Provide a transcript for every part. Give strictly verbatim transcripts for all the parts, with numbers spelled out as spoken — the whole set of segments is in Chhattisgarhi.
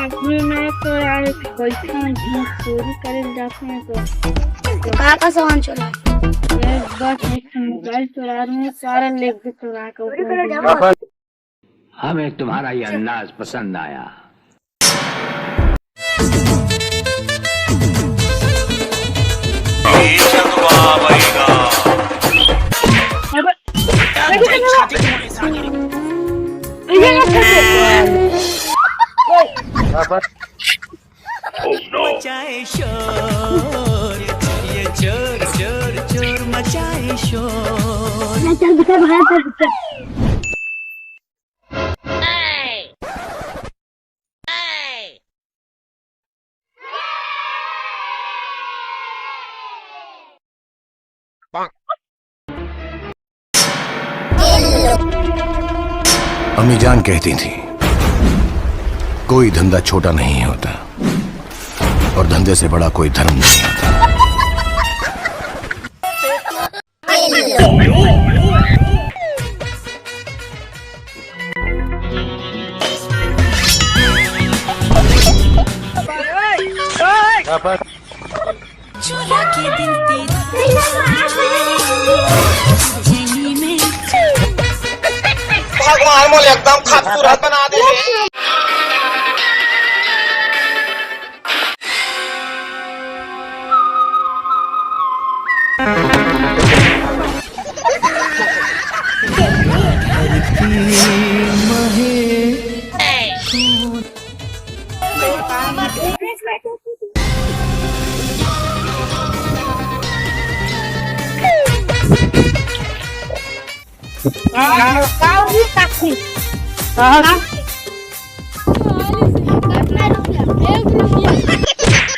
अभी मैं तो यार एक बैठा हूँ, चोरी करे जाते हैं तो का का सामान चोरा? बस एक मोबाइल चोरा रहे हैं, सारा लेके चोरा के ऊपर। हमें तुम्हारा ये अंदाज पसंद आया। मचाए शोर, ये चोर, चोर, चोर मचाए शोर। चल, चल, चल, बाहर चल, चल। अम्मी जान कहती थी, कोई धंधा छोटा नहीं होता और धंधे से बड़ा कोई धर्म नहीं होता। भगवान मोला एकदम खूबसूरत बना दे।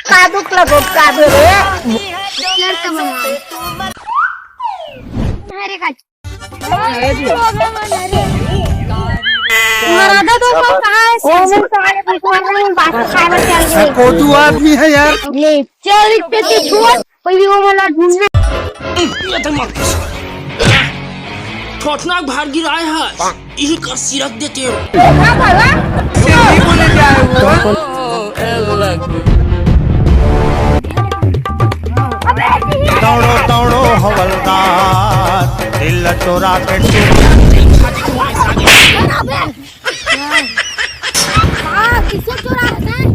का दुख लगो, का दे रे? अरे का महाराजा तो सब कहाँ है? कौन है सारे दुश्मन में बात खाए में चल गए। कोदू आदमी है यार। ले, चल, इस पे से छुआ। कोई भी वो वाला ढूंढना। ये तो मत पूछो। ठोठना भार गिराए है, यही कर सिरक देते हो। दौड़ो, दौड़ो, हवलदार, दिल चोरा के हाँ, किसे चुरा रहे हैं?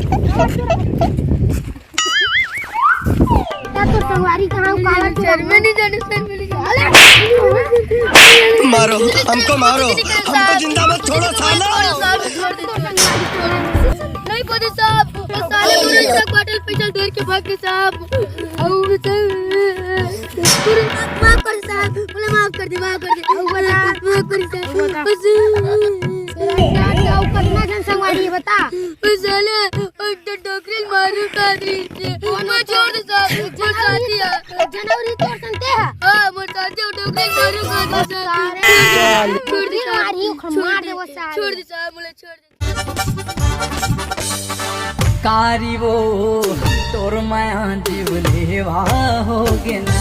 क्या तो संगवारी कहाँ, काला चुरा? मैं नहीं जाने, सर, मैं नहीं जाने। मारो, हमको मारो, हमको जिंदा मत छोड़ो, सालो। नहीं, पति साहब, वो साले पूरे ट्रक बॉटल पैसा ढेर के भाग के साहब। और सर, माफ कर साहब, बोले माफ कर दे, माफ कर दे, माफ कर दे, माफ कर दे, साहब। बस। तेरा क्या, क्या, वो कितना जन संगवारी है, बता। वो साले, वो ड-, डोकरी मारू का दी से। कौन मैं होता? छोड़ दे साहब, वो साथी है। जनवरी तोर संते है? हाँ, वो साथी, वो डोकरी मारू का दी से। सारे छोड़ दे साहब। मारी, उखड़ मार दे वो साले। छोड़ दे साहब, बोले छोड़ दे। कारी वो तोर माया जीव लेवा हो गे ना।